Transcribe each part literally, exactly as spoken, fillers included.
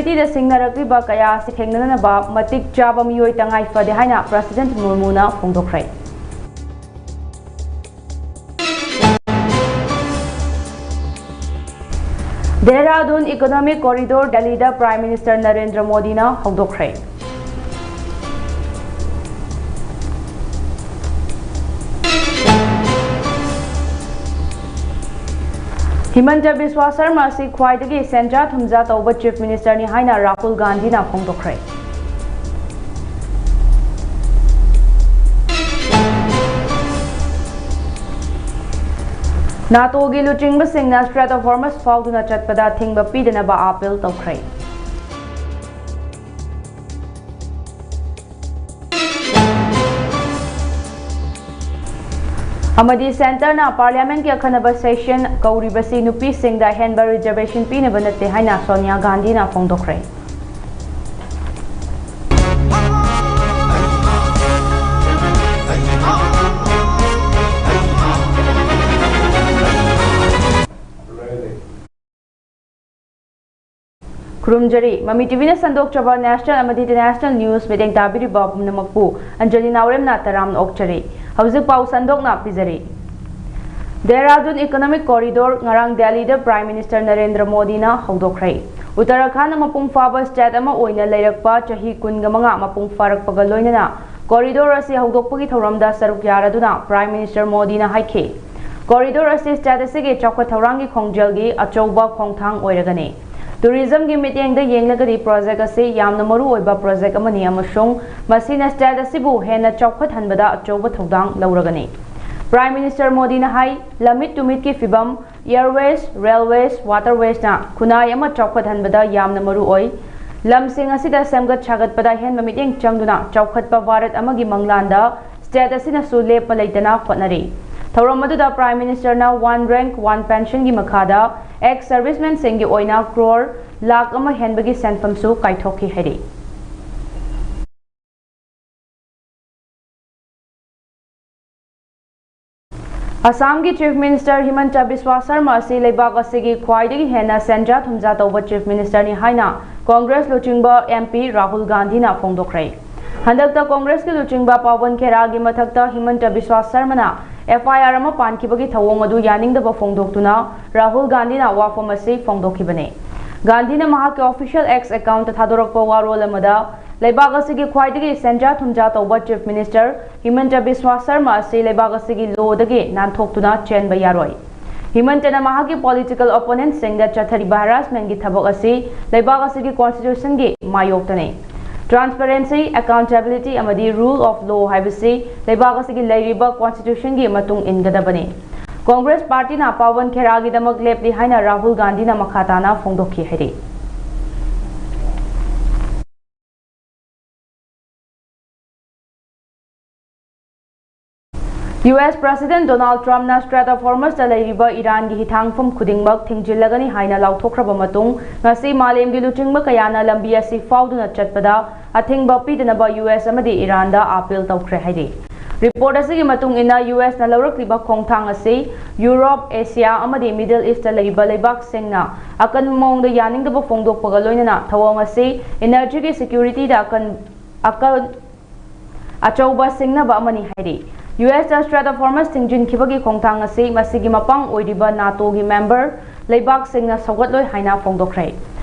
ꯇꯤꯗ ꯁꯤꯡꯅꯔꯛꯂꯤꯕ ꯀꯌꯥ ꯑꯁꯤ ꯊꯦꯡꯅꯅꯕ ꯃꯇꯤꯛ ꯆꯥꯕ ꯃꯤꯑꯣꯏ ꯇꯉꯥꯏ ꯐꯗꯦ ꯍꯥꯏꯅ ꯄ꯭ꯔꯁꯤꯗꯦꯟꯠ ꯃꯨꯔꯃꯨꯅ ꯐꯣꯡꯗꯣꯛꯈ꯭ꯔꯦ꯫ ꯗꯦꯍꯔꯥꯗꯨꯟ ꯏꯀꯣꯅꯣꯃꯤꯛ ꯀꯣꯔꯤꯗꯣꯔ ꯗꯦꯜꯂꯤꯗ ꯄ꯭ꯔꯥꯏꯝ ꯃꯤꯅꯤꯁꯇꯔ ꯅꯔꯦꯟꯗ꯭ꯔ ꯃꯣꯗꯤꯅ ꯍꯧꯗꯣꯛꯈ꯭ꯔꯦ꯫ ꯍꯤꯃꯟꯇ ꯕꯤꯁ꯭ꯋꯥ ꯁꯔꯃ ꯑꯁꯤ ꯈ꯭ꯋꯥꯏꯗꯒꯤ ꯁꯦꯟꯖꯥ ꯊꯨꯝꯖꯥ ꯇꯧꯕ ꯆꯤꯐ ꯃꯤꯅꯤꯁꯇꯔꯅꯤ ꯍꯥꯏꯅ ꯔꯥꯍꯨꯜ ꯒꯥꯟꯙꯤꯅ ꯐꯣꯡꯗꯣꯛꯈ꯭ꯔꯦ꯫ ꯅꯥꯇꯣꯒꯤ ꯂꯨꯆꯤꯡꯕꯁꯤꯡꯅ ꯁ꯭ꯇ꯭ꯔꯦꯠ ꯑꯣꯐ ꯍꯣꯔꯃꯁ ꯐꯥꯎꯗꯨꯅ ꯆꯠꯄꯗ ꯊꯤꯡꯕ ꯄꯤꯗꯅꯕ ꯑꯥꯄꯤꯜ ꯇꯧꯈ꯭ꯔꯦ꯫ ꯑꯃꯗꯤ ꯁꯦꯟꯇꯔꯅ ꯄꯥꯔꯂꯤꯌꯥꯃꯦꯟꯠꯀꯤ ꯑꯈꯟꯅꯕ ꯁꯦꯁꯟ ꯀꯧꯔꯤꯕꯁꯤ ꯅꯨꯄꯤꯁꯤꯡꯗ ꯑꯍꯦꯟꯕ ꯔꯤꯖꯔꯕꯦꯁꯟ ꯄꯤꯅꯕ ꯅꯠꯇꯦ ꯍꯥꯏꯅ ꯁꯣꯅꯤꯌꯥ ꯒꯥꯟꯙꯤꯅ ꯐꯣꯡꯗꯣꯛꯈ꯭ꯔꯦ꯫ ꯈꯨꯔꯨꯝꯖꯔꯤ꯫ ꯃꯃꯤ ꯇꯤꯚꯤꯅ ꯁꯟꯗꯣꯛꯆꯕ ꯅꯦꯁꯅꯦꯜ ꯑꯃꯗꯤ ꯏꯟꯇꯔꯅꯦꯁꯅꯦꯜ ꯅ꯭ꯌꯨꯁ ꯃꯤꯠꯌꯦꯡ ꯇꯥꯕꯤꯔꯤꯕ ꯄꯨꯝꯅꯃꯛꯄꯨ ꯑꯟꯖꯂꯤ ꯅꯥꯎꯔꯦꯝꯅ ꯇꯔꯥꯝꯅ ꯑꯣꯛꯆꯔꯤ꯫ ꯍꯧꯖꯤꯛ ꯄꯥꯎ ꯁꯟꯗꯣꯛꯅ ꯄꯤꯖꯔꯤ꯫ ꯗꯦꯍꯔꯥꯗꯨꯟ ꯏꯀꯣꯅꯣꯃꯤꯛ ꯀꯣꯔꯤꯗꯣꯔ ꯉꯔꯥꯡ ꯗꯦꯜꯂꯤꯗ ꯄ꯭ꯔꯥꯏꯝ ꯃꯤꯅꯤꯁꯇꯔ ꯅꯔꯦꯟꯗ꯭ꯔ ꯃꯣꯗꯤꯅ ꯍꯧꯗꯣꯛꯈ꯭ꯔꯦ꯫ ꯎꯠꯇꯔꯥꯈꯥꯟꯗ ꯃꯄꯨꯡ ꯐꯥꯕ ꯁ꯭ꯇꯦꯠ ꯑꯃ ꯑꯣꯏꯅ ꯂꯩꯔꯛꯄ ꯆꯍꯤ ꯀꯨꯟꯒ ꯃꯉꯥ ꯃꯄꯨꯡ ꯐꯥꯔꯛꯄꯒ ꯂꯣꯏꯅꯅ ꯀꯣꯔꯤꯗꯣꯔ ꯑꯁꯤ ꯍꯧꯗꯣꯛꯄꯒꯤ ꯊꯧꯔꯝꯗ ꯁꯔꯨꯛ ꯌꯥꯔꯗꯨꯅ ꯄ꯭ꯔꯥꯏꯝ ꯃꯤꯅꯤꯁꯇꯔ ꯃꯣꯗꯤꯅ ꯍꯥꯏꯈꯤ, ꯀꯣꯔꯤꯗꯣꯔ ꯑꯁꯤ ꯁ꯭ꯇꯦꯠ ꯑꯁꯤꯒꯤ ꯆꯥꯎꯈꯠ ꯊꯧꯔꯥꯡꯒꯤ ꯈꯣꯡꯖꯦꯜꯒꯤ ꯑꯆꯧꯕ ꯈꯣꯡꯊꯥꯡ ꯑꯣꯏꯔꯒꯅꯤ꯫ ꯇꯨꯔꯤꯖꯝꯒꯤ ꯃꯤꯠꯌꯦꯡꯗ ꯌꯦꯡꯂꯒꯗꯤ ꯄ꯭ꯔꯣꯖꯦꯛ ꯑꯁꯤ ꯌꯥꯝꯅ ꯃꯔꯨ ꯑꯣꯏꯕ ꯄ꯭ꯔꯣꯖꯦꯛ ꯑꯃꯅꯤ ꯑꯃꯁꯨꯡ ꯃꯁꯤꯅ ꯁ꯭ꯇꯦꯠ ꯑꯁꯤꯕꯨ ꯍꯦꯟꯅ ꯆꯥꯎꯈꯠꯍꯟꯕꯗ ꯑꯆꯧꯕ ꯊꯧꯗꯥꯡ ꯂꯧꯔꯒꯅꯤ꯫ ꯄ꯭ꯔꯥꯏꯝ ꯃꯤꯅꯤꯁꯇꯔ ꯃꯣꯗꯤꯅ ꯍꯥꯏ, ꯂꯝꯃꯤꯠ ꯇꯨꯃꯤꯠꯀꯤ ꯐꯤꯚꯝ, ꯑꯦꯌꯔꯋꯦꯖ, ꯔꯦꯜꯋꯦꯖ, ꯋꯥꯇꯔꯋꯦꯖꯅ ꯈꯨꯟꯅꯥꯏ ꯑꯃ ꯆꯥꯎꯈꯠꯍꯟꯕꯗ ꯌꯥꯝꯅ ꯃꯔꯨ ꯑꯣꯏ꯫ ꯂꯝꯁꯤꯡ ꯑꯁꯤꯗ ꯁꯦꯝꯒꯠ ꯁꯥꯒꯠꯄꯗ ꯑꯍꯦꯟꯕ ꯃꯤꯠꯌꯦꯡ ꯆꯪꯗꯨꯅ ꯆꯥꯎꯈꯠꯄ ꯚꯥꯔꯠ ꯑꯃꯒꯤ ꯃꯪꯂꯥꯟꯗ ꯁ꯭ꯇꯦꯠ ꯑꯁꯤꯅꯁꯨ ꯂꯦꯞꯄ ꯂꯩꯇꯅ ꯍꯣꯠꯅꯔꯤ꯫ ꯊꯧꯔꯝ ꯑꯗꯨꯗ ꯄ꯭ꯔꯥꯏꯝ ꯃꯤꯅꯤꯁꯇꯔꯅ ꯋꯥꯟ ꯔꯦꯡꯛ ꯋꯥꯟ ꯄꯦꯟꯁꯟꯒꯤ ꯃꯈꯥꯗ ꯑꯦꯛꯁ ꯁꯔꯚꯤꯁꯃꯦꯟꯁꯤꯡꯒꯤ ꯑꯣꯏꯅ ꯀ꯭ꯔꯣꯔ ꯂꯥꯈ ꯑꯃ ꯍꯦꯟꯕꯒꯤ ꯁꯦꯟꯐꯝꯁꯨ ꯀꯥꯏꯊꯣꯛꯈꯤ ꯍꯥꯏꯔꯤ꯫ ꯑꯁꯥꯝꯒꯤ Chief Minister ꯍꯤꯃꯟꯇ ꯕꯤꯁ꯭ꯋꯥ ꯁꯔꯃ ꯑꯁꯤ ꯂꯩꯕꯥꯛ ꯑꯁꯤꯒꯤ ꯈ꯭ꯋꯥꯏꯗꯒꯤ ꯍꯦꯟꯅ ꯁꯦꯟꯖꯥ ꯊꯨꯝꯖꯥ ꯇꯧꯕ Chief Ministerꯅꯤ ꯍꯥꯏꯅ Congress ꯂꯨꯆꯤꯡꯕ MP ꯔꯥꯍꯨꯜ ꯒꯥꯟꯙꯤꯅ ꯐꯣꯡꯗꯣꯛꯈ꯭ꯔꯦ꯫ ꯍꯟꯗꯛꯇ Congressꯀꯤ ꯂꯨꯆꯤꯡꯕ ꯄꯥꯋꯟ ꯈꯦꯔꯥꯒꯤ ꯃꯊꯛꯇ ꯍꯤꯃꯟꯇ ꯕꯤꯁ꯭ꯋꯥ ꯁꯔꯃꯅ FIR ꯑꯃ ꯄꯥꯟꯈꯤꯕꯒꯤ ꯊꯧꯑꯣꯡ ꯑꯗꯨ ꯌꯥꯅꯤꯡꯗꯕ ꯐꯣꯡꯗꯣꯛꯇꯨꯅ ꯔꯥꯍꯨꯜ ꯒꯥꯟꯙꯤꯅ ꯋꯥꯐꯝ ꯑꯁꯤ ꯐꯣꯡꯗꯣꯛꯈꯤꯕꯅꯤ꯫ ꯒꯥꯟꯙꯤꯅ ꯃꯍꯥꯛꯀꯤ official X accountꯇ ꯊꯥꯗꯣꯔꯛꯄ ꯋꯥꯔꯣꯜ ꯑꯃꯗ, ꯂꯩꯕꯥꯛ ꯑꯁꯤꯒꯤ ꯈ꯭ꯋꯥꯏꯗꯒꯤ ꯁꯦꯟꯖꯥ ꯊꯨꯝꯖꯥ ꯇꯧꯕ Chief Minister ꯍꯤꯃꯟꯇ ꯕꯤꯁ꯭ꯋꯥ ꯁꯔꯃ ꯑꯁꯤ ꯂꯩꯕꯥꯛ ꯑꯁꯤꯒꯤ lawꯗꯒꯤ ꯅꯥꯟꯊꯣꯛꯇꯨꯅ ꯆꯦꯟꯕ ꯌꯥꯔꯣꯏ꯫ ꯍꯤꯃꯟꯇꯅ ꯃꯍꯥꯛꯀꯤ political opponentꯁꯤꯡꯗ ꯆꯠꯊꯔꯤꯕ harassmentꯀꯤ ꯊꯕꯛ ꯑꯁꯤ ꯂꯩꯕꯥꯛ ꯑꯁꯤꯒꯤ constitutionꯒꯤ ꯃꯥꯌꯣꯛꯇꯅꯤ꯫ Transparency, accountability ꯑꯃꯗꯤ rule of law ꯍꯥꯏꯕꯁꯤ ꯂꯩꯕꯥꯛ ꯑꯁꯤꯒꯤ ꯂꯩꯔꯤꯕ constitutionꯒꯤ ꯃꯇꯨꯡ ꯏꯟꯒꯗꯕꯅꯤ꯫ Congress partyꯅ ꯄꯥꯋꯟ ꯈꯦꯔꯥꯒꯤꯗꯃꯛ ꯂꯦꯞꯂꯤ ꯍꯥꯏꯅ ꯔꯥꯍꯨꯜ ꯒꯥꯟꯙꯤꯅ ꯃꯈꯥ ꯇꯥꯅ ꯐꯣꯡꯗꯣꯛꯈꯤ ꯍꯥꯏꯔꯤ꯫ US President Donald Trumpꯅ Strait of Hormuzꯇ ꯂꯩꯔꯤꯕ ꯏꯔꯥꯟꯒꯤ ꯍꯤꯊꯥꯡꯐꯝ ꯈꯨꯗꯤꯡꯃꯛ ꯊꯤꯡꯖꯤꯜꯂꯒꯅꯤ ꯍꯥꯏꯅ ꯂꯥꯎꯊꯣꯛꯈ꯭ꯔꯕ ꯃꯇꯨꯡ, ꯉꯁꯤ ꯃꯥꯂꯦꯝꯒꯤ ꯂꯨꯆꯤꯡꯕ ꯀꯌꯥꯅ ꯂꯝꯕꯤ ꯑꯁꯤ ꯐꯥꯎꯗꯨꯅ ꯆꯠꯄꯗ ꯑꯊꯤꯡꯕ ꯄꯤꯗꯅꯕ US ꯑꯃꯗꯤ ꯏꯔꯥꯟꯗ appeal ꯇꯧꯈ꯭ꯔꯦ ꯍꯥꯏꯔꯤ꯫ Report ꯑꯁꯤꯒꯤ ꯃꯇꯨꯡ ꯏꯟꯅ, USꯅ ꯂꯧꯔꯛꯂꯤꯕ ꯈꯣꯡꯊꯥꯡ ꯑꯁꯤ Europe, Asia ꯑꯃꯗꯤ Middle Eastꯇ ꯂꯩꯔꯤꯕ ꯂꯩꯕꯥꯛꯁꯤꯡꯅ ꯑꯀꯟꯕ ꯃꯑꯣꯡꯗ ꯌꯥꯅꯤꯡꯗꯕ ꯐꯣꯡꯗꯣꯛꯄꯒ ꯂꯣꯏꯅꯅ ꯊꯧꯑꯣꯡ ꯑꯁꯤ energyꯒꯤ securityꯗ ꯑꯀꯟ-, ꯑꯀꯟ-, ꯑꯆꯧꯕ ꯁꯤꯡꯅꯕ ꯑꯃꯅꯤ ꯍꯥꯏꯔꯤ꯫ USꯇ Strait of Hormuz ꯊꯤꯡꯖꯤꯟꯈꯤꯕꯒꯤ ꯈꯣꯡꯊꯥꯡ ꯑꯁꯤ ꯃꯁꯤꯒꯤ ꯃꯄꯥꯡ ꯑꯣꯏꯔꯤꯕ NATOꯒꯤ member ꯂꯩꯕꯥꯛꯁꯤꯡꯅ ꯁꯧꯒꯠꯂꯣꯏ ꯍꯥꯏꯅ ꯐꯣꯡꯗꯣꯛꯈ꯭ꯔꯦ꯫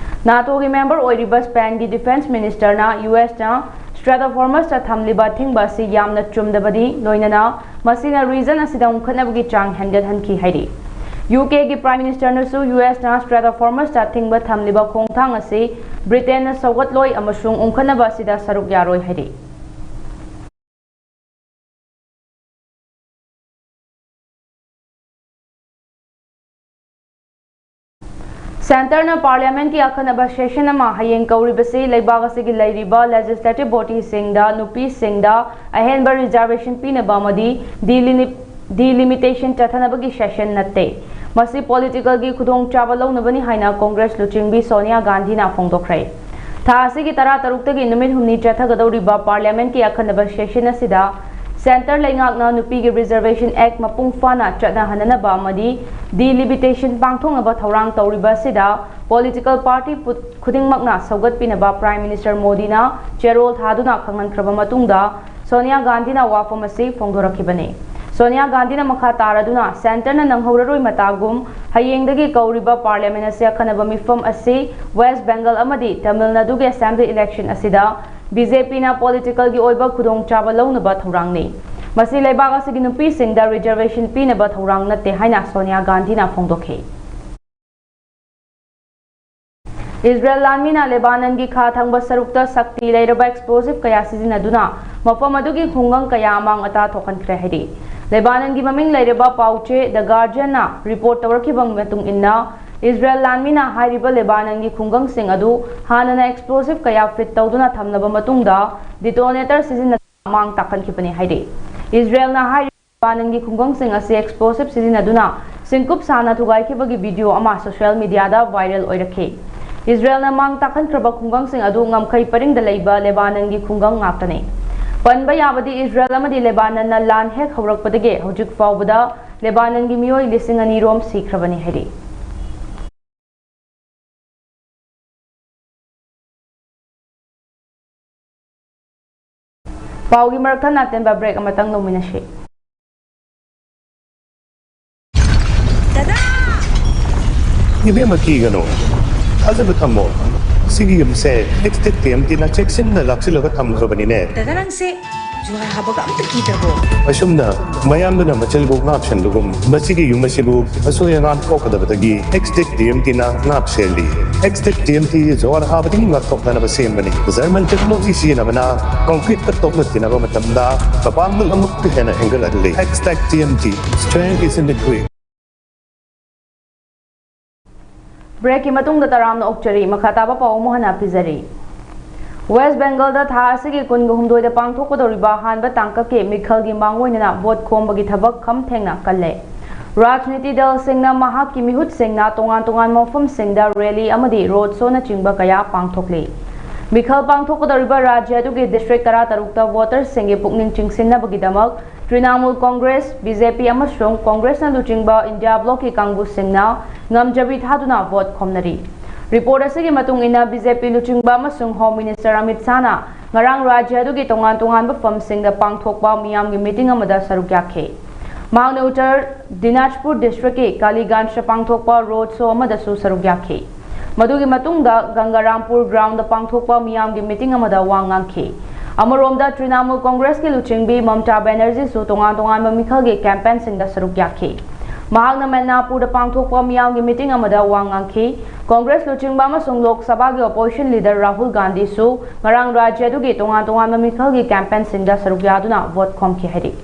NATOꯒꯤ member ꯑꯣꯏꯔꯤꯕ Spainꯒꯤ defence ministerꯅ USꯅ Strait of Hormuzꯇ ꯊꯝꯂꯤꯕ ꯑꯊꯤꯡꯕ ꯑꯁꯤ ꯌꯥꯝꯅ ꯆꯨꯝꯗꯕꯅꯤ, ꯂꯣꯏꯅꯅ ꯃꯁꯤꯅ region ꯑꯁꯤꯗ ꯎꯪꯈꯠꯅꯕꯒꯤ ꯆꯥꯡ ꯍꯦꯟꯒꯠꯍꯟꯈꯤ ꯍꯥꯏꯔꯤ꯫ UKꯒꯤ Prime Ministerꯅꯁꯨ USꯅ Strait of Hormuzꯇ ꯑꯊꯤꯡꯕ ꯊꯝꯂꯤꯕ ꯈꯣꯡꯊꯥꯡ ꯑꯁꯤ Britainꯅ ꯁꯧꯒꯠꯂꯣꯏ ꯑꯃꯁꯨꯡ ꯎꯪꯈꯠꯅꯕ ꯑꯁꯤꯗ ꯁꯔꯨꯛ ꯌꯥꯔꯣꯏ ꯍꯥꯏꯔꯤ꯫ Centreꯅ Parliamentꯀꯤ ꯑꯈꯟꯅꯕ session ꯑꯃ ꯍꯌꯦꯡ ꯀꯧꯔꯤꯕꯁꯤ ꯂꯩꯕꯥꯛ ꯑꯁꯤꯒꯤ ꯂꯩꯔꯤꯕ legislative bodyꯁꯤꯡꯗ ꯅꯨꯄꯤꯁꯤꯡꯗ ꯑꯍꯦꯟꯕ reservation ꯄꯤꯅꯕ ꯑꯃꯗꯤ delimi-, delimitation ꯆꯠꯊꯅꯕꯒꯤ session ꯅꯠꯇꯦ꯫ ꯃꯁꯤ politicalꯒꯤ ꯈꯨꯗꯣꯡꯆꯥꯕ ꯂꯧꯅꯕꯅꯤ ꯍꯥꯏꯅ Congress ꯂꯨꯆꯤꯡꯕꯤ ꯁꯣꯅꯤꯌꯥ ꯒꯥꯟꯙꯤꯅ ꯐꯣꯡꯗꯣꯛꯈ꯭ꯔꯦ꯫ ꯊꯥ ꯑꯁꯤꯒꯤ ꯇꯔꯥꯇꯔꯨꯛꯇꯒꯤ ꯅꯨꯃꯤꯠ ꯍꯨꯝꯅꯤ ꯆꯠꯊꯒꯗꯧꯔꯤꯕ Parliamentꯀꯤ ꯑꯈꯟꯅꯕ session ꯑꯁꯤꯗ Centre ꯂꯩꯉꯥꯛꯅ ꯅꯨꯄꯤꯒꯤ Reservation Act ꯃꯄꯨꯡ ꯐꯥꯅ ꯆꯠꯅꯍꯟꯅꯅꯕ ꯑꯃꯗꯤ delimitation ꯄꯥꯡꯊꯣꯛꯅꯕ ꯊꯧꯔꯥꯡ ꯇꯧꯔꯤꯕ ꯑꯁꯤꯗ political party ꯄꯨ-, ꯈꯨꯗꯤꯡꯃꯛꯅ ꯁꯧꯒꯠꯄꯤꯅꯕ Prime Minister ꯃꯣꯗꯤꯅ ꯆꯦꯔꯣꯜ ꯊꯥꯗꯨꯅ ꯈꯪꯍꯟꯈ꯭ꯔꯕ ꯃꯇꯨꯡꯗ ꯁꯣꯅꯤꯌꯥ ꯒꯥꯟꯙꯤꯅ ꯋꯥꯐꯝ ꯑꯁꯤ ꯐꯣꯡꯗꯣꯔꯛꯈꯤꯕꯅꯤ꯫ ꯁꯣꯅꯤꯌꯥ ꯒꯥꯟꯙꯤꯅ ꯃꯈꯥ ꯇꯥꯔꯗꯨꯅ Centreꯅ ꯅꯪꯍꯧꯔꯔꯣꯏ ꯃꯇꯥꯒꯨꯝ ꯍꯌꯦꯡꯗꯒꯤ ꯀꯧꯔꯤꯕ Parliament ꯑꯁꯤ ꯑꯈꯟꯅꯕ ꯃꯤꯐꯝ ꯑꯁꯤ West Bengal ꯑꯃꯗꯤ Tamil Naduꯒꯤ Assembly election ꯑꯁꯤꯗ BJPꯅ politicalꯒꯤ ꯑꯣꯏꯕ ꯈꯨꯗꯣꯡꯆꯥꯕ ꯂꯧꯅꯕ ꯊꯧꯔꯥꯡꯅꯤ꯫ ꯃꯁꯤ ꯂꯩꯕꯥꯛ ꯑꯁꯤꯒꯤ ꯅꯨꯄꯤꯁꯤꯡꯗ reservation ꯄꯤꯅꯕ ꯊꯧꯔꯥꯡ ꯅꯠꯇꯦ ꯍꯥꯏꯅ ꯁꯣꯅꯤꯌꯥ ꯒꯥꯟꯙꯤꯅ ꯐꯣꯡꯗꯣꯛꯈꯤ꯫ ꯏꯖꯔꯦꯜ ꯂꯥꯟꯃꯤꯅ ꯂꯦꯕꯥꯅꯟꯒꯤ ꯈꯥ ꯊꯪꯕ ꯁꯔꯨꯛꯇ ꯁꯛꯇꯤ ꯂꯩꯔꯕ explosive ꯀꯌꯥ ꯁꯤꯖꯤꯟꯅꯗꯨꯅ ꯃꯐꯝ ꯑꯗꯨꯒꯤ ꯈꯨꯡꯒꯪ ꯀꯌꯥ ꯑꯃꯥꯡ ꯑꯇꯥ ꯊꯣꯛꯍꯟꯈ꯭ꯔꯦ ꯍꯥꯏꯔꯤ꯫ ꯂꯦꯕꯥꯅꯟꯒꯤ ꯃꯃꯤꯡ ꯂꯩꯔꯕ ꯄꯥꯎꯆꯦ The Guardianꯅ report ꯇꯧꯔꯛꯈꯤꯕ ꯃꯇꯨꯡ ꯏꯟꯅ, ꯏꯖꯔꯦꯜ ꯂꯥꯟꯃꯤꯅ ꯍꯥꯏꯔꯤꯕ ꯂꯦꯕꯥꯅꯟꯒꯤ ꯈꯨꯡꯒꯪꯁꯤꯡ ꯑꯗꯨ ꯍꯥꯟꯅꯅ explosive ꯀꯌꯥ feed ꯇꯧꯗꯨꯅ ꯊꯝꯂꯕ ꯃꯇꯨꯡꯗ detonator ꯁꯤꯖꯤꯟꯅꯗꯨꯅ ꯑꯃꯥꯡ ꯇꯥꯛꯍꯟꯈꯤꯕꯅꯤ ꯍꯥꯏꯔꯤ꯫ ꯏꯖꯔꯦꯜꯅ ꯍꯥꯏꯔꯤ, ꯂꯦꯕꯥꯅꯟꯒꯤ ꯈꯨꯡꯒꯪꯁꯤꯡ ꯑꯁꯤ explosive ꯁꯤꯖꯤꯟꯅꯗꯨꯅ ꯁꯤꯡꯀꯨꯞ ꯁꯥꯅ ꯊꯨꯒꯥꯏꯈꯤꯕꯒꯤ video ꯑꯃ social mediaꯗ viral ꯑꯣꯏꯔꯛꯈꯤ꯫ ꯏꯖꯔꯦꯜꯅ ꯃꯥꯡ ꯇꯥꯛꯍꯟꯈ꯭ꯔꯕ ꯈꯨꯡꯒꯪꯁꯤꯡ ꯑꯗꯨ ꯉꯝꯈꯩ ꯄꯔꯤꯡꯗ ꯂꯩꯕ ꯂꯦꯕꯥꯅꯟꯒꯤ ꯈꯨꯡꯒꯪ ꯉꯥꯛꯇꯅꯤ꯫ ꯄꯟꯕ ꯌꯥꯕꯗꯤ, ꯏꯖꯔꯦꯜ ꯑꯃꯗꯤ ꯂꯦꯕꯥꯅꯟꯅ ꯂꯥꯟ ꯍꯦꯛ ꯍꯧꯔꯛꯄꯗꯒꯤ ꯍꯧꯖꯤꯛ ꯐꯥꯎꯕꯗ ꯂꯦꯕꯥꯅꯟꯒꯤ ꯃꯤꯑꯣꯏ ꯂꯤꯁꯤꯡ ꯑꯅꯤ ꯔꯣꯝ ꯁꯤꯈ꯭ꯔꯕꯅꯤ ꯍꯥꯏꯔꯤ꯫ ꯄꯥꯎꯒꯤ ꯃꯔꯛ ꯊꯠꯅ ꯑꯇꯦꯟꯕ break ꯑꯃꯇꯪ ꯂꯧꯃꯤꯟꯅꯁꯤ꯫ ꯏꯕꯦꯝꯃ, ꯀꯤꯒꯅꯨ, ꯊꯥꯖꯕ ꯊꯝꯃꯣ꯫ ꯁꯤꯒꯤ ꯌꯨꯝꯁꯦ Extech TMTꯅ ꯆꯦꯛꯁꯤꯟꯅ ꯂꯥꯛꯁꯤꯜꯂꯒ ꯊꯝꯈ꯭ꯔꯕꯅꯤꯅꯦ꯫ ꯗꯗꯥ, ꯅꯪꯁꯦ ꯖꯨꯍꯥꯔ ꯍꯥꯕꯒ ꯑꯝꯇ ꯀꯤꯗ꯭ꯔꯕꯣ? ꯑꯁꯨꯝꯅ ꯃꯌꯥꯝꯗꯨꯅ ꯃꯆꯤꯜꯕꯨ ꯉꯥꯛꯁꯟꯕꯒꯨꯝ, ꯃꯁꯤꯒꯤ ꯌꯨꯝ ꯑꯁꯤꯕꯨ ꯑꯁꯣꯏ ꯑꯉꯥꯝ ꯊꯣꯛꯀꯗꯕꯗꯒꯤ Extech TMTꯅ ꯉꯥꯛ ꯁꯦꯜꯂꯤ꯫ Extech TMT ꯖꯨꯍꯥꯔ ꯍꯥꯕꯗꯒꯤ ꯉꯥꯛꯊꯣꯛꯅꯅꯕ ꯁꯦꯝꯕꯅꯤ꯫ German technology ꯁꯤꯖꯤꯟꯅꯕꯅ concreteꯀ ꯇꯣꯛꯅ ꯇꯤꯟꯅꯕ ꯃꯇꯝꯗ ꯃꯄꯥꯡꯒꯜ ꯑꯃꯨꯛꯀ ꯍꯦꯟꯅ ꯍꯦꯟꯒꯠꯍꯜꯂꯤ꯫ Extech TMT, strength is in the grit꯫ Breakꯀꯤ ꯃꯇꯨꯡꯗ ꯇꯔꯥꯝꯅ ꯑꯣꯛꯆꯔꯤ꯫ ꯃꯈꯥ ꯇꯥꯕ ꯄꯥꯎ ꯑꯃꯨꯛ ꯍꯟꯅ ꯄꯤꯖꯔꯤ꯫ West Bengalꯗ ꯊꯥ ꯑꯁꯤꯒꯤ ꯀꯨꯟꯒ ꯍꯨꯝꯗꯣꯏꯗ ꯄꯥꯡꯊꯣꯛꯀꯗꯧꯔꯤꯕ ꯑꯍꯥꯟꯕ ꯇꯥꯡꯀꯛꯀꯤ ꯃꯤꯈꯜꯒꯤ ꯃꯥꯡꯑꯣꯏꯅꯅ vote ꯈꯣꯝꯕꯒꯤ ꯊꯕꯛ ꯈꯝ ꯊꯦꯡꯅ ꯀꯜꯂꯦ꯫ ꯔꯥꯖꯅꯤꯇꯤ ꯗꯜꯁꯤꯡꯅ ꯃꯍꯥꯛꯀꯤ ꯃꯤꯍꯨꯠꯁꯤꯡꯅ ꯇꯣꯉꯥꯟ ꯇꯣꯉꯥꯟꯕ ꯃꯐꯝꯁꯤꯡꯗ rally ꯑꯃꯗꯤ road showꯅꯆꯤꯡꯕ ꯀꯌꯥ ꯄꯥꯡꯊꯣꯛꯂꯤ꯫ ꯃꯤꯈꯜ ꯄꯥꯡꯊꯣꯛꯀꯗꯧꯔꯤꯕ ꯔꯥꯖ꯭ꯌ ꯑꯗꯨꯒꯤ ꯗꯤꯁꯇ꯭ꯔꯤꯛ ꯇꯔꯥꯇꯔꯨꯛꯇ ꯚꯣꯇꯔꯁꯤꯡꯒꯤ ꯄꯨꯛꯅꯤꯡ ꯆꯤꯡꯁꯤꯟꯅꯕꯒꯤꯗꯃꯛ ꯇ꯭ꯔꯤꯅꯥꯃꯨꯜ ꯀꯣꯡꯒ꯭ꯔꯦꯁ, ꯕꯤ ꯖꯦ ꯄꯤ ꯑꯃꯁꯨꯡ ꯀꯣꯡꯒ꯭ꯔꯦꯁꯅ ꯂꯨꯆꯤꯡꯕ ꯏꯟꯗꯤꯌꯥ ꯕ꯭ꯂꯣꯛꯀꯤ ꯀꯥꯡꯕꯨꯁꯤꯡꯅ ꯉꯝꯖꯕꯤ ꯊꯥꯗꯨꯅ ꯚꯣꯠ ꯈꯣꯝꯅꯔꯤ꯫ ꯔꯤꯄꯣꯔꯠ ꯑꯁꯤꯒꯤ ꯃꯇꯨꯡ ꯏꯟꯅ, ꯕꯤ ꯖꯦ ꯄꯤ ꯂꯨꯆꯤꯡꯕ ꯑꯃꯁꯨꯡ ꯍꯣꯝ ꯃꯤꯅꯤꯁꯇꯔ ꯑꯃꯤꯠ ꯁꯥꯍꯅ ꯉꯔꯥꯡ ꯔꯥꯖ꯭ꯌ ꯑꯗꯨꯒꯤ ꯇꯣꯉꯥꯟ ꯇꯣꯉꯥꯟꯕ ꯐꯝꯁꯤꯡꯗ ꯄꯥꯡꯊꯣꯛꯄ ꯃꯤꯌꯥꯝꯒꯤ ꯃꯤꯇꯤꯡ ꯑꯃꯗ ꯁꯔꯨꯛ ꯌꯥꯈꯤ꯫ ꯃꯍꯥꯛꯅ ꯎꯠꯇꯔ ꯗꯤꯅꯥꯖꯄꯨꯔ ꯗꯤꯁꯇ꯭ꯔꯤꯛꯀꯤ ꯀꯥꯂꯤꯒꯟꯖꯇ ꯄꯥꯡꯊꯣꯛꯄ ꯔꯣꯗ ꯁꯣ ꯑꯃꯗꯁꯨ ꯁꯔꯨꯛ ꯌꯥꯈꯤ꯫ ꯃꯗꯨꯒꯤ ꯃꯇꯨꯡꯗ ꯒꯪꯒꯥꯔꯥꯝꯄꯨꯔ ꯒ꯭ꯔꯥꯎꯟꯗ ꯄꯥꯡꯊꯣꯛꯄ ꯃꯤꯌꯥꯝꯒꯤ ꯃꯤꯇꯤꯡ ꯑꯃꯗ ꯋꯥ ꯉꯥꯡꯈꯤ꯫ ꯑꯃꯔꯣꯝꯗ, ꯇ꯭ꯔꯤꯅꯥꯃꯨꯜ ꯀꯣꯡꯒ꯭ꯔꯦꯁꯀꯤ ꯂꯨꯆꯤꯡꯕꯤ ꯃꯝꯇꯥ ꯕꯦꯅꯔꯖꯤꯁꯨ ꯇꯣꯉꯥꯟ ꯇꯣꯉꯥꯟꯕ ꯃꯤꯈꯜꯒꯤ ꯀꯦꯝꯄꯦꯟꯁꯤꯡꯗ ꯁꯔꯨꯛ ꯌꯥꯈꯤ꯫ ꯃꯍꯥꯛꯅ ꯃꯦꯗꯅꯥꯄꯨꯔꯗ ꯄꯥꯡꯊꯣꯛꯄ ꯃꯤꯌꯥꯝꯒꯤ ꯃꯤꯇꯤꯡ ꯑꯃꯗ ꯋꯥ ꯉꯥꯡꯈꯤ꯫ ꯀꯣꯡꯒ꯭ꯔꯦꯁ ꯂꯨꯆꯤꯡꯕ ꯑꯃꯁꯨꯡ ꯂꯣꯛ ꯁꯚꯥꯒꯤ ꯑꯣꯄꯣꯖꯤꯁꯟ ꯂꯤꯗꯔ ꯔꯥꯍꯨꯜ ꯒꯥꯟꯙꯤꯁꯨ ꯉꯔꯥꯡ ꯔꯥꯖ꯭ꯌ ꯑꯗꯨꯒꯤ ꯇꯣꯉꯥꯟ ꯇꯣꯉꯥꯟꯕ ꯃꯤꯈꯜꯒꯤ ꯀꯦꯝꯄꯦꯟꯁꯤꯡꯗ ꯁꯔꯨꯛ ꯌꯥꯗꯨꯅ ꯚꯣꯠ ꯈꯣꯝꯈꯤ ꯍꯥꯏꯔꯤ꯫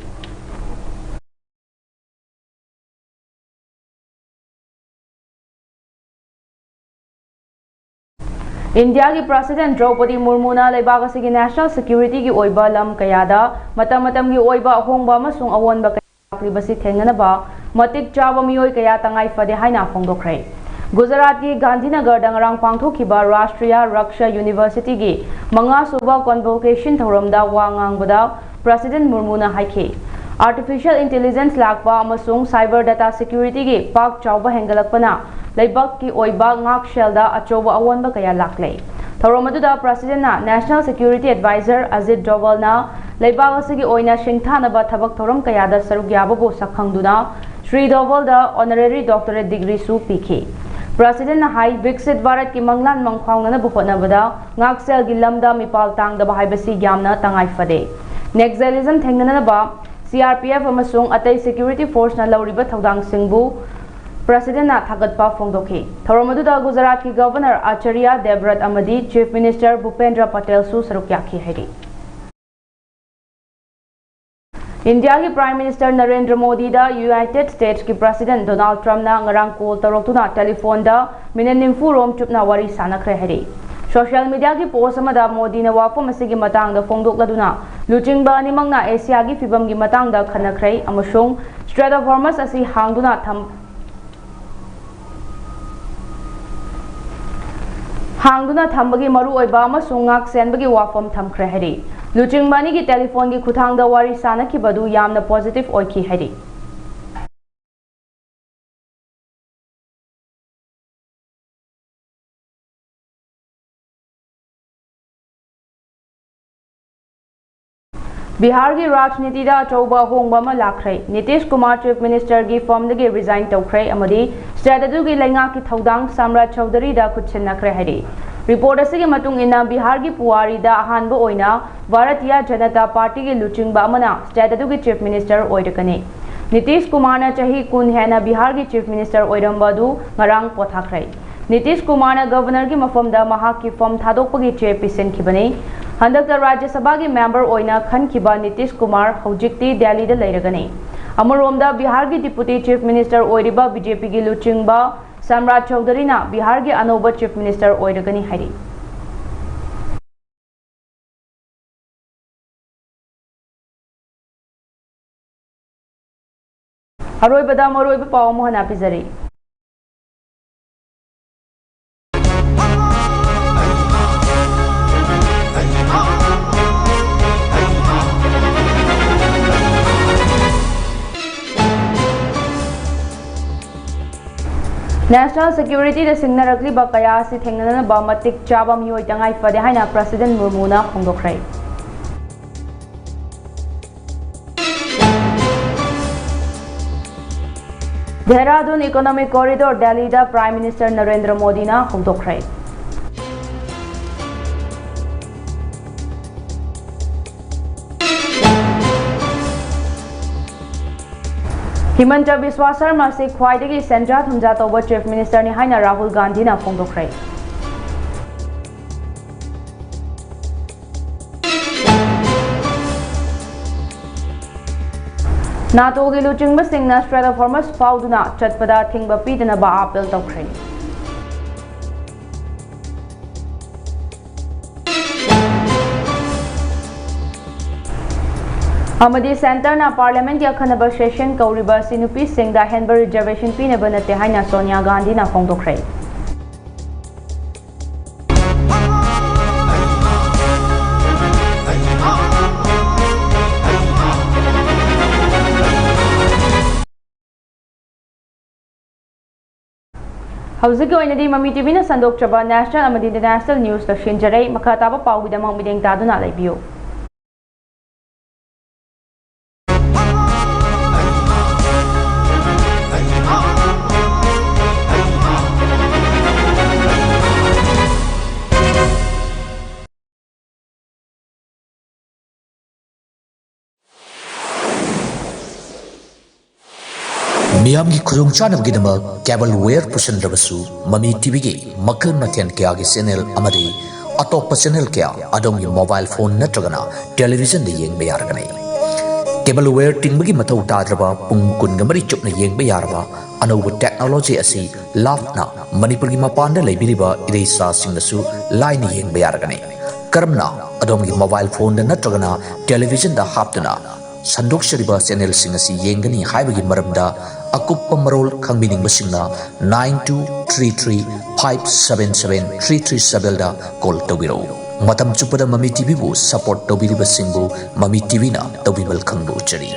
ꯏꯟꯗꯤꯌꯥꯒꯤ ꯄ꯭ꯔꯁꯤꯗꯦꯟꯠ ꯗ꯭ꯔꯧꯄꯗꯤ ꯃꯨꯔꯃꯨꯅ ꯂꯩꯕꯥꯛ ꯑꯁꯤꯒꯤ ꯅꯦꯁꯅꯦꯜ ꯁꯦꯀ꯭ꯌꯨꯔꯤꯇꯤꯒꯤ ꯑꯣꯏꯕ ꯂꯝ ꯀꯌꯥꯗ ꯃꯇꯝ ꯃꯇꯝꯒꯤ ꯑꯣꯏꯕ ꯑꯍꯣꯡꯕ ꯑꯃꯁꯨꯡ ꯑꯑꯣꯟꯕ ꯀꯌꯥ ꯂꯥꯛꯂꯤꯕꯁꯤ ꯊꯦꯡꯅꯅꯕ ꯃꯇꯤꯛ ꯆꯥꯕ ꯃꯤꯑꯣꯏ ꯀꯌꯥ ꯇꯉꯥꯏ ꯐꯗꯦ ꯍꯥꯏꯅ ꯐꯣꯡꯗꯣꯛꯈ꯭ꯔꯦ꯫ ꯒꯨꯖꯔꯥꯠꯀꯤ ꯒꯥꯟꯙꯤꯅꯒꯔꯗ ꯉꯔꯥꯡ ꯄꯥꯡꯊꯣꯛꯈꯤꯕ ꯔꯥꯁꯇ꯭ꯔꯤꯌꯥ ꯔꯛꯁꯥ ꯌꯨꯅꯤꯚꯔꯁꯤꯇꯤꯒꯤ ꯃꯉꯥꯁꯨꯕ ꯀꯣꯟꯚꯣꯀꯦꯁꯟ ꯊꯧꯔꯝꯗ ꯋꯥ ꯉꯥꯡꯕꯗ ꯄ꯭ꯔꯁꯤꯗꯦꯟꯠ ꯃꯨꯔꯃꯨꯅ ꯍꯥꯏꯈꯤ, ꯑꯥꯔꯇꯤꯐꯤꯁꯤꯌꯦꯜ ꯏꯟꯇꯦꯂꯤꯖꯦꯟꯁ ꯂꯥꯛꯄ ꯑꯃꯁꯨꯡ ꯁꯥꯏꯕꯔ ꯗꯦꯇꯥ ꯁꯦꯀ꯭ꯌꯨꯔꯤꯇꯤꯒꯤ ꯄꯥꯛ ꯆꯥꯎꯕ ꯍꯦꯟꯒꯠꯂꯛꯄꯅ ꯂꯩꯕꯥꯛꯀꯤ ꯑꯣꯏꯕ ꯉꯥꯛꯁꯦꯜꯗ ꯑꯆꯧꯕ ꯑꯑꯣꯟꯕ ꯀꯌꯥ ꯂꯥꯛꯂꯦ꯫ ꯊꯧꯔꯝ ꯑꯗꯨꯗ ꯄ꯭ꯔꯁꯤꯗꯦꯟꯠꯅ ꯅꯦꯁꯅꯦꯜ ꯁꯦꯀ꯭ꯌꯨꯔꯤꯇꯤ ꯑꯦꯗꯚꯥꯏꯖꯔ ꯑꯖꯤꯠ ꯗꯣꯚꯜꯅ ꯂꯩꯕꯥꯛ ꯑꯁꯤꯒꯤ ꯑꯣꯏꯅ ꯁꯤꯡꯊꯥꯅꯕ ꯊꯕꯛ ꯊꯧꯔꯝ ꯀꯌꯥꯗ ꯁꯔꯨꯛ ꯌꯥꯕꯕꯨ ꯁꯛꯈꯪꯗꯨꯅ ꯁ꯭ꯔꯤ ꯗꯣꯚꯜꯗ ꯑꯣꯅꯔꯦꯔꯤ ꯗꯣꯛꯇꯔꯦꯠ ꯗꯤꯒ꯭ꯔꯤꯁꯨ ꯄꯤꯈꯤ꯫ ꯄ꯭ꯔꯁꯤꯗꯦꯟꯠꯅ ꯍꯥꯏ, ꯕꯤꯛꯁꯤꯠ ꯚꯥꯔꯠꯀꯤ ꯃꯪꯂꯥꯟ ꯃꯪꯐꯥꯎꯅꯅꯕ ꯍꯣꯠꯅꯕꯗ ꯉꯥꯛꯁꯦꯜꯒꯤ ꯂꯝꯗ ꯃꯤꯄꯥꯜ ꯇꯥꯡꯗꯕ ꯍꯥꯏꯕꯁꯤ ꯌꯥꯝꯅ ꯇꯉꯥꯏ ꯐꯗꯦ꯫ ꯅꯦꯛꯁꯦꯂꯤꯖꯝ ꯊꯦꯡꯅꯅꯕ ꯁꯤ ꯑꯥꯔ ꯄꯤ ꯑꯦꯐ ꯑꯃꯁꯨꯡ ꯑꯇꯩ ꯁꯦꯀ꯭ꯌꯨꯔꯤꯇꯤ ꯐꯣꯔꯁꯅ ꯂꯧꯔꯤꯕ ꯊꯧꯗꯥꯡꯁꯤꯡꯕꯨ ꯄ꯭ꯔꯁꯤꯗꯦꯟꯠꯅ ꯊꯥꯒꯠꯄ ꯐꯣꯡꯗꯣꯛꯈꯤ꯫ ꯊꯧꯔꯝ ꯑꯗꯨꯗ ꯒꯨꯖꯔꯥꯠꯀꯤ ꯒꯚꯔꯅꯔ ꯑꯆꯥꯔꯌ ꯗꯦꯕꯔꯠ ꯑꯃꯗꯤ ꯆꯤꯐ ꯃꯤꯅꯤꯁꯇꯔ ꯚꯨꯄꯦꯟꯗ꯭ꯔ ꯄꯇꯦꯜꯁꯨ ꯁꯔꯨꯛ ꯌꯥꯈꯤ ꯍꯥꯏꯔꯤ꯫ ꯏꯟꯗꯤꯌꯥꯒꯤ ꯄ꯭ꯔꯥꯏꯝ ꯃꯤꯅꯤꯁꯇꯔ ꯅꯔꯦꯟꯗ꯭ꯔ ꯃꯣꯗꯤꯗ ꯌꯨꯅꯥꯏꯇꯦꯗ ꯁ꯭ꯇꯦꯠꯁꯀꯤ ꯄ꯭ꯔꯁꯤꯗꯦꯟꯠ ꯗꯣꯅꯥꯜꯗ ꯇ꯭ꯔꯝꯞꯅ ꯉꯔꯥꯡ ꯀꯣꯜ ꯇꯧꯔꯛꯇꯨꯅ ꯇꯦꯂꯤꯐꯣꯟꯗ ꯃꯤꯅꯤꯠ ꯅꯤꯐꯨ ꯔꯣꯝ ꯆꯨꯞꯅ ꯋꯥꯔꯤ ꯁꯥꯟꯅꯈ꯭ꯔꯦ ꯍꯥꯏꯔꯤ꯫ ꯁꯣꯁꯤꯌꯦꯜ ꯃꯤꯗꯤꯌꯥꯒꯤ ꯄꯣꯁ ꯑꯃꯗ ꯃꯣꯗꯤꯅ ꯋꯥꯐꯝ ꯑꯁꯤꯒꯤ ꯃꯇꯥꯡꯗ ꯐꯣꯡꯗꯣꯛꯂꯗꯨꯅ, ꯂꯨꯆꯤꯡꯕ ꯑꯅꯤꯃꯛꯅ ꯑꯦꯁꯤꯌꯥꯒꯤ ꯐꯤꯚꯝꯒꯤ ꯃꯇꯥꯡꯗ ꯈꯟꯅꯈ꯭ꯔꯦ ꯑꯃꯁꯨꯡ ꯁ꯭ꯇ꯭ꯔꯦꯠ ꯑꯣꯐ ꯍꯣꯔꯃꯁ ꯑꯁꯤ ꯍꯥꯡꯗꯨꯅ ꯊꯝ-, ꯊꯥꯡꯗꯨꯅ ꯊꯝꯕꯒꯤ ꯃꯔꯨꯑꯣꯏꯕ ꯑꯃꯁꯨꯡ ꯉꯥꯛ ꯁꯦꯟꯕꯒꯤ ꯋꯥꯐꯝ ꯊꯝꯈ꯭ꯔꯦ ꯍꯥꯏꯔꯤ꯫ ꯂꯨꯆꯤꯡꯕ ꯑꯅꯤꯒꯤ ꯇꯦꯂꯤꯐꯣꯟꯒꯤ ꯈꯨꯠꯊꯥꯡꯗ ꯋꯥꯔꯤ ꯁꯥꯅꯈꯤꯕꯗꯨ ꯌꯥꯝꯅ positive ꯑꯣꯏꯈꯤ ꯍꯥꯏꯔꯤ꯫ ꯕꯤꯍꯥꯔꯒꯤ ꯔꯥꯖꯅꯤꯇꯤꯗ ꯑꯆꯧꯕ ꯑꯍꯣꯡꯕ ꯑꯃ ꯂꯥꯛꯈ꯭ꯔꯦ꯫ ꯅꯤꯇꯤꯁ ꯀꯨꯃꯥꯔ Chief Ministerꯒꯤ firmꯗꯒꯤ resign ꯇꯧꯈ꯭ꯔꯦ ꯑꯃꯗꯤ state ꯑꯗꯨꯒꯤ ꯂꯩꯉꯥꯛꯀꯤ ꯊꯧꯗꯥꯡ ꯁꯥꯝꯔꯥꯖ ꯆꯧꯙꯔꯤꯗ ꯈꯨꯠꯁꯤꯟꯅꯈ꯭ꯔꯦ ꯍꯥꯏꯔꯤ꯫ Report ꯑꯁꯤꯒꯤ ꯃꯇꯨꯡ ꯏꯟꯅ, ꯕꯤꯍꯥꯔꯒꯤ ꯄꯨꯋꯥꯔꯤꯗ ꯑꯍꯥꯟꯕ ꯑꯣꯏꯅ ꯚꯥꯔꯇꯤꯌ ꯖꯅꯇꯥ ꯄꯥꯔꯇꯤꯒꯤ ꯂꯨꯆꯤꯡꯕ ꯑꯃꯅ state ꯑꯗꯨꯒꯤ Chief Minister ꯑꯣꯏꯔꯒꯅꯤ꯫ ꯅꯤꯇꯤꯁ ꯀꯨꯃꯥꯔꯅ ꯆꯍꯤ ꯀꯨꯟ ꯍꯦꯟꯅ ꯕꯤꯍꯥꯔꯒꯤ Chief Minister ꯑꯣꯏꯔꯝꯕ ꯑꯗꯨ ꯉꯔꯥꯡ ꯄꯣꯊꯥꯈ꯭ꯔꯦ꯫ ꯅꯤꯇꯤꯁ ꯀꯨꯃꯥꯔꯅ Governorꯒꯤ ꯃꯐꯝꯗ ꯃꯍꯥꯛꯀꯤ firm ꯊꯥꯗꯣꯛꯄꯒꯤ ꯆꯦ ꯄꯤꯁꯤꯟꯈꯤꯕꯅꯤ꯫ ꯍꯟꯗꯛꯇ ꯔꯥꯖ꯭ꯌ ꯁꯚꯥꯒꯤ member ꯑꯣꯏꯅ ꯈꯟꯈꯤꯕ ꯅꯤꯇꯤꯁ ꯀꯨꯃꯥꯔ ꯍꯧꯖꯤꯛꯇꯤ ꯗꯦꯜꯂꯤꯗ ꯂꯩꯔꯒꯅꯤ꯫ ꯑꯃꯔꯣꯝꯗ, ꯕꯤꯍꯥꯔꯒꯤ Deputy Chief Minister ꯑꯣꯏꯔꯤꯕ BJPꯒꯤ ꯂꯨꯆꯤꯡꯕ ꯁꯥꯝꯔꯥꯖ ꯆꯧꯙꯔꯤꯅ ꯕꯤꯍꯥꯔꯒꯤ ꯑꯅꯧꯕ Chief Minister ꯑꯣꯏꯔꯒꯅꯤ ꯍꯥꯏꯔꯤ꯫ ꯑꯔꯣꯏꯕꯗ ꯃꯔꯨꯑꯣꯏꯕ ꯄꯥꯎ ꯑꯃꯨꯛ ꯍꯟꯅ ꯄꯤꯖꯔꯤ꯫ National Securityꯗ ꯁꯤꯡꯅꯔꯛꯂꯤꯕ ꯀꯌꯥ ꯑꯁꯤ ꯊꯦꯡꯅꯅꯕ ꯃꯇꯤꯛ ꯆꯥꯕ ꯃꯤꯑꯣꯏ ꯇꯉꯥꯏ ꯐꯗꯦ ꯍꯥꯏꯅ President ꯃꯨꯔꯃꯨꯅ ꯐꯣꯡꯗꯣꯛꯈ꯭ꯔꯦ꯫ Dehradun Economic Corridor ꯗꯦꯜꯂꯤꯗ Prime Minister ꯅꯔꯦꯟꯗ꯭ꯔ ꯃꯣꯗꯤꯅ ꯍꯧꯗꯣꯛꯈ꯭ꯔꯦ꯫ ꯍꯤꯃꯟꯇ ꯕꯤꯁ꯭ꯋꯥ ꯁꯔꯃ ꯑꯁꯤ ꯈ꯭ꯋꯥꯏꯗꯒꯤ ꯁꯦꯟꯖꯥ ꯊꯨꯝꯖꯥ ꯇꯧꯕ Chief Ministerꯅꯤ ꯍꯥꯏꯅ ꯔꯥꯍꯨꯜ ꯒꯥꯟꯙꯤꯅ ꯐꯣꯡꯗꯣꯛꯈ꯭ꯔꯦ꯫ NATOꯒꯤ ꯂꯨꯆꯤꯡꯕꯁꯤꯡꯅ Strait of Hormuz ꯐꯥꯎꯗꯨꯅ ꯆꯠꯄꯗ ꯊꯤꯡꯕ ꯄꯤꯗꯅꯕ appeal ꯇꯧꯈ꯭ꯔꯦ꯫ ꯑꯃꯗꯤ Centreꯅ Parliamentꯀꯤ ꯑꯈꯟꯅꯕ session ꯀꯧꯔꯤꯕ ꯑꯁꯤ ꯅꯨꯄꯤꯁꯤꯡꯗ ꯑꯍꯦꯟꯕ reservation ꯄꯤꯅꯕ ꯅꯠꯇꯦ ꯍꯥꯏꯅ ꯁꯣꯅꯤꯌꯥ ꯒꯥꯟꯙꯤꯅ ꯐꯣꯡꯗꯣꯛꯈ꯭ꯔꯦ꯫ ꯍꯧꯖꯤꯛꯀꯤ ꯑꯣꯏꯅꯗꯤ ꯃꯃꯤ ꯇꯤꯚꯤꯅ ꯁꯟꯗꯣꯛꯆꯕ national ꯑꯃꯗꯤ international news ꯂꯣꯏꯁꯤꯟꯖꯔꯦ꯫ ꯃꯈꯥ ꯇꯥꯕ ꯄꯥꯎꯒꯤꯗꯃꯛ ꯃꯤꯠꯌꯦꯡ ꯇꯥꯗꯨꯅ ꯂꯩꯕꯤꯌꯨ꯫ ꯃꯤꯌꯥꯝꯒꯤ ꯈꯨꯗꯣꯡꯆꯥꯅꯕꯒꯤꯗꯃꯛ cable wire ꯄꯨꯁꯤꯟꯗ꯭ꯔꯕꯁꯨ, ꯃꯃꯤ ꯇꯤꯚꯤꯒꯤ ꯃꯈꯜ ꯃꯊꯦꯜ ꯀꯌꯥꯒꯤ channel ꯑꯃꯗꯤ ꯑꯇꯣꯞꯄ channel ꯀꯌꯥ ꯑꯗꯣꯝꯒꯤ mobile phone ꯅꯠꯇ꯭ꯔꯒꯅ televisionꯗ ꯌꯦꯡꯕ ꯌꯥꯔꯒꯅꯤ꯫ Cable wire ꯇꯤꯡꯕꯒꯤ ꯃꯊꯧ ꯇꯥꯗ꯭ꯔꯕ, ꯄꯨꯡ ꯀꯨꯟꯒ ꯃꯔꯤ ꯆꯨꯞꯅ ꯌꯦꯡꯕ ꯌꯥꯔꯕ ꯑꯅꯧꯕ technology ꯑꯁꯤ ꯂꯥꯞꯅ ꯃꯅꯤꯄꯨꯔꯒꯤ ꯃꯄꯥꯟꯗ ꯂꯩꯕꯤꯔꯤꯕ ꯏꯔꯩꯆꯥꯁꯤꯡꯅꯁꯨ ꯂꯥꯏꯅ ꯌꯦꯡꯕ ꯌꯥꯔꯒꯅꯤ꯫ ꯀꯔꯝꯅ ꯑꯗꯣꯝꯒꯤ mobile phoneꯗ ꯅꯠꯇ꯭ꯔꯒꯅ televisionꯗ ꯍꯥꯞꯇꯨꯅ ꯁꯟꯗꯣꯛꯆꯔꯤꯕ channelꯁꯤꯡ ꯑꯁꯤ ꯌꯦꯡꯒꯅꯤ ꯍꯥꯏꯕꯒꯤ ꯃꯔꯝꯗ ꯑꯀꯨꯞꯄ ꯃꯔꯣꯜ ꯈꯪꯕꯤꯅꯤꯡꯕꯁꯤꯡꯅ nine two three three five seven seven three three sevenꯗ call ꯇꯧꯕꯤꯔꯛꯎ꯫ ꯃꯇꯝ ꯆꯨꯞꯄꯗ ꯃꯃꯤ ꯇꯤꯚꯤꯕꯨ support ꯇꯧꯕꯤꯔꯤꯕꯁꯤꯡꯕꯨ ꯃꯃꯤ ꯇꯤꯚꯤꯅ ꯇꯧꯕꯤꯃꯜ ꯈꯪꯕ ꯎꯠꯆꯔꯤ꯫